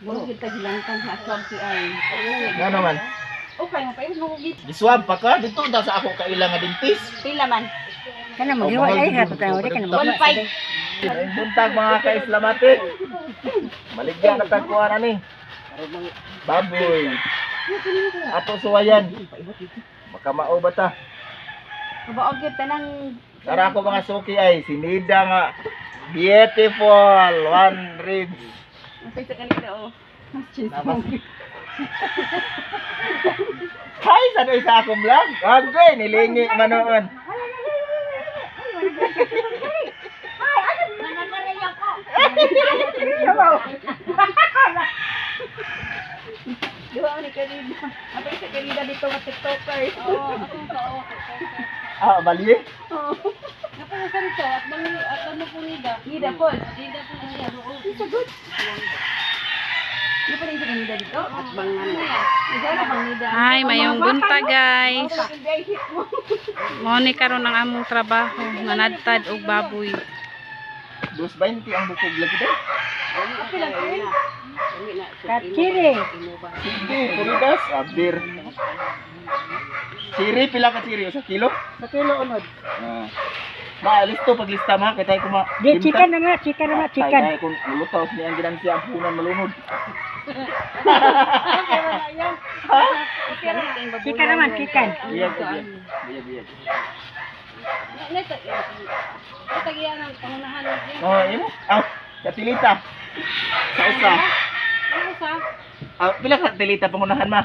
Murag kita gilangkan sa aswang si ay. Nga naman. Okay, mo pa mo git. Giswab pa ka dito daw sa ako kaila nga dentist. Pila man? Kana magiwa ay ha pa wala kana One five. Ay buntag, mga ka-Islamatic. Maligya na tagkuhan ani. Baboy. Ato suwayan. Makamao ba ta? Kabaog gyud tanang Tara ako mga suki ay sinida nga beautiful one ribs. Masay sa kanila oh. Cheese. Namas. Hi sa doy sa akong vlog. Agay nilingi man noon. Duha ni kanina. Apay sa kanina dito nga TikToker. Oo, ako ka oh. Ah, bali. Oo. Napangasan to at bang at ano po nida? Nida po. Nida po siya. Oo. It's a good. Di pa rin sa kanina dito? At bang ano? Nida bang nida? Ay, mayong buntag, guys. Ay, hit mo. Mao ni karon ang among trabaho, manadtad og baboy. 2.20 ang bukog lagi daw. Apil ang oil. Katsiri. Hindi, puridas, abir. Siri, pila ka siri? Sa kilo? Sa kilo unod. Ah. Ma, listo paglista ma, kay tayo kuma. Di chicken na nga, chicken na nga, chicken. Tay, kung lutaw niya ang ginansya ang punan malunod. Chicken naman, chicken. Biyag, biyag. Biyag, biyag. Oh, imo? Ah, sa tilita. Sa usa. Ah, pila ka tilita pangunahan ma?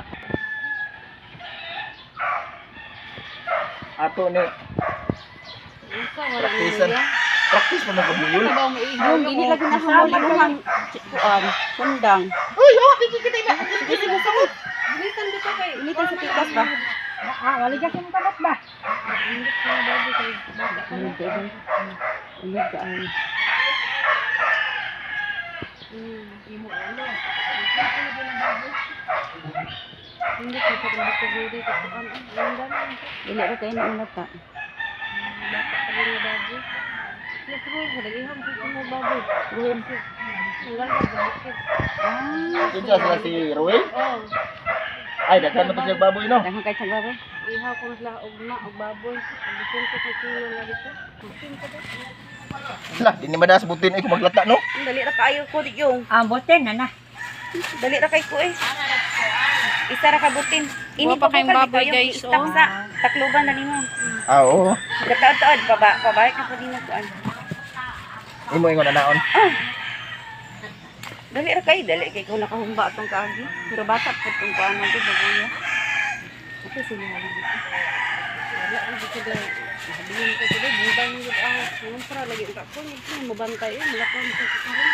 Ato ni. Praktisan. Practice pa mo kabuyol. Yung dili lagi na humuli ko ang kuan, sundang. Uy, oh, di kita ina. Sige, sige, sige. Initan sa pikas ba? Ah, wala ka kung kamot ba? Ulog ka ay. Dili ra kayo nauna pa. Ah, Kinsa sila si Ruel? Ay, daghan na pa siya baboy no. daghan kay sa baboy. Ihaw ko na sila og na og baboy. Ang bisin ko sa kilo na dito. Lah, di ni madas butin ay kung maglata no. Dali ra kaayo ko di yung. Ah, bote na na. Dali ra kay ko eh. Isa ra ka butin. Ini Wa pa kayong baboy, guys, Stop oh. sa Tacloban na nimo. Ah, oo. Kataod-taod paba pabalik na po nimo kuan. Imo ingon anaon. Dali ra kay, dali kay ko nakahumba atong kaagi. Pero bata po tong kuan ko baboy. Ito sila lagi. Wala ang dito daw. Habilin ko dito, bubang gud ako. Ngumpra lagi ka ko, mabantay eh, mulakaw mo sa karon.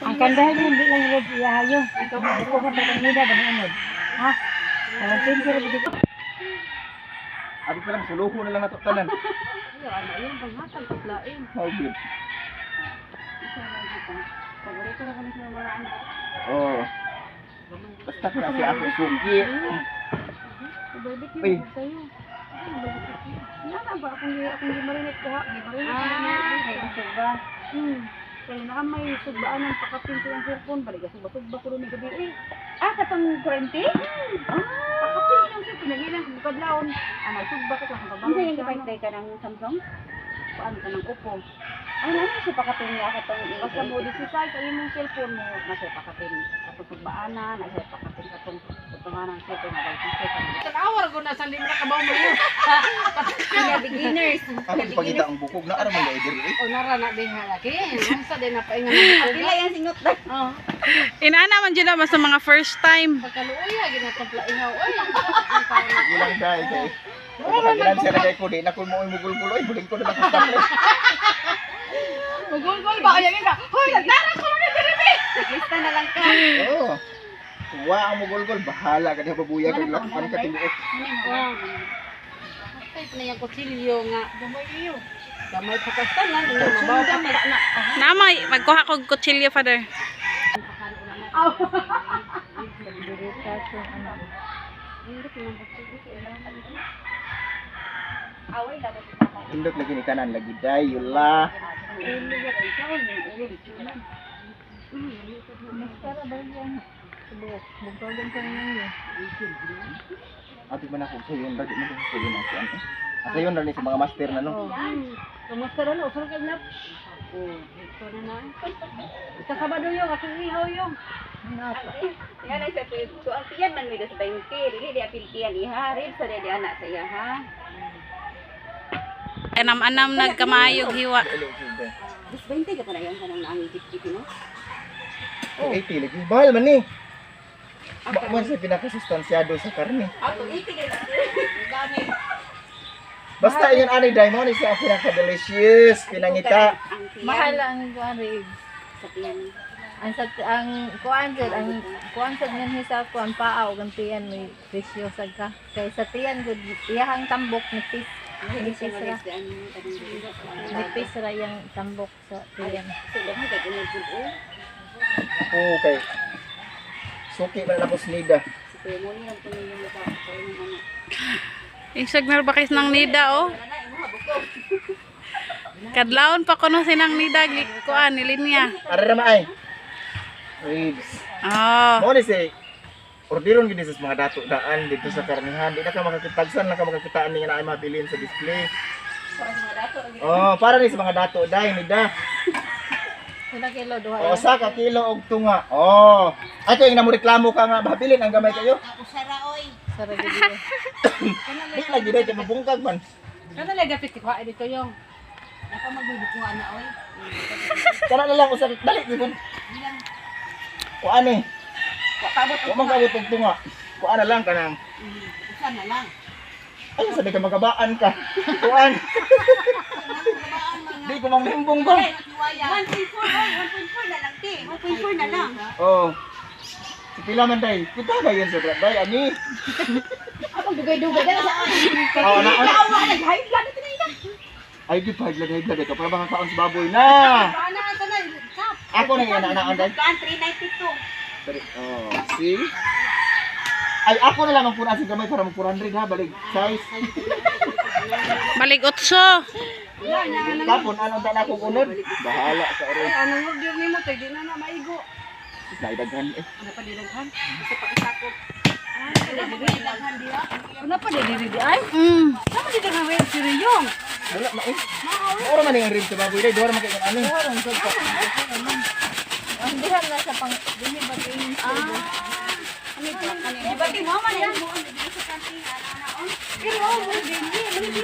Ang kandahan yun, di lang red iyahayo. Ikaw ko ka pa ba unod? Ha? Ang pinti ra dito. Abi pa lang suluho na lang ato tanan. Ay, ano yun, panghatag lain. How good. Paborito na kami sa mga anak. Oh. Basta ko na si ako suki. Barbecue Uy. ko sa'yo. Ano, barbecue? Nana ba akong gimarinate ko ha? Gimarinate Ah, kay usog ba? Kaya na may sugbaan ng pakapin ko yung cellphone. Balik ka sugba-sugba ko rin gabi eh. Ah, katong kurente? Ah, pakapin yung cellphone. Nagilang kung kadlawon. Ah, nagsugba ko sa kababaw. Unsa yung gipay ka ng Samsung? Paano ka ng upo? Ay, ano siya pakapin niya katong Basta mo, di si size ang imong cellphone mo. Nasa pakapin katong sugbaanan, nasa pakapin katong tutunganan cellphone na kay Tanawar ko na sa limra ka ba mo yun? Sila beginners. Ako ipakita ang bukog na ara man dai diri. O nara na diha lagi. Unsa din na paingan ng bukog. Pila yung singot na. Oh. Inana man dyan na sa mga first time. Pagkaluoya ginatong ihaw oy. Ang tao na. Sige lang dai kay. Kung makagilan siya na kay ko di na ko mo mugulgul oy, buling ko na lang sa Mugulgol ba kaya ka? Hoy, nagdara ko na diri bi. Naglista na lang ka. Oo. Kung wa ang mugulgol bahala ka diha babuya kag lakpan ka tibuok. Oh. Type na yung kutsilyo nga gamay iyo. Gamay pa kastanan, ano mabaw pa na. Namay, magkuha kog kutsilyo, Father. Hindot lagi ni tanan lagi day yula. Abi man ako sayon lagi man ako sayon ako ano. Sayon ra ni sa mga master na no. Kumusta ron? Usar ka na. Oh, ito na na. Sa Sabado yung akong ihaw yung. Yan ay sa so ang tiyan man mi das 20, dili di apil tiyan iha, rib sa di anak sa iya ha. Anam-anam nagkamayog hiwa. Das 20 ka pa na yung kanang naang jeep no. Oh. 80 lagi. Bahal man ni. Ba man sa pinakasustansyado sa karne. Ato 80 kay. Basta ingon ani day mo ni siya ang pinaka-delicious, pinangita. Ang tiyan Mahal ang kuan ribs. sa tiyan. Ang sa ang kuan sad ang kuan sad nganhi sa kuan paa ug ang tiyan may presyo sad ka. Kay sa tiyan gud iyahang tambok nipis. Nipis ra. Nipis ra iyang tambok sa tiyan. So daghan kay unod pud oh. Oo, kay suki man ako snida. Si Kuya mo ni ang tunay yung mukha sa imong ano. Isag na ba kayo ng nida oh. Kadlawon pa kuno sinang nida gikuan ni linya. Ara ra maay. Ribs. Oh. Mo ni si orderon gid ni sa mga dato daan dito sa karnihan. Di na ka makakitagsan na ka makakitaan ni nga naay mabilin sa display. Oh, para ni sa mga dato day nida. Pila kilo duha. O sa ka kilo og tunga. Oh. Ay kay namo reklamo ka nga mabilin ang gamay kayo. Sa ra gud iya. Di lagi day kay mabungkag man. Kana lang dapat kuha dito yung. Kana na lang usa dali gid. Kuan eh. Wa man kaabot og tunga. Kuan na lang kanang. Usa na lang. Ay, sabi ka magabaan ka. Kuan. Di ko manglimbong ba? 1.4 oy, 1.4 na lang ti. 1.4 na lang. Oh. Si pila man day. Kita ba yun sa day ani? Akong dugay-dugay dala sa Oh, na. Awa nag high blood na ina. Ay, di pa high blood ka para makakaon sa baboy na. Ana ka na. Kap. Ako na yan ana day. Kaan 392. Pero, oh, see? Ay, ako na lang ang punan sa gamay para mag 400 ha, balik size. Balik otso. Tapon, anong taon akong unod? Bahala sa oras. Ay, anong order nimo tay di na na maigo. Naidaghan eh. Ano pa didaghan? Gusto pa isakop. Ano pa didiri di ay? Sama didaghan rib si Riyong. Wala ma eh. Ora man yung rib sa baboy day, duha ra man kay ano. Ang diha na sa pang dinhi ba kay Di ba ti mo man ang sa kanting ana-ana on. Pero oh, mo dinhi.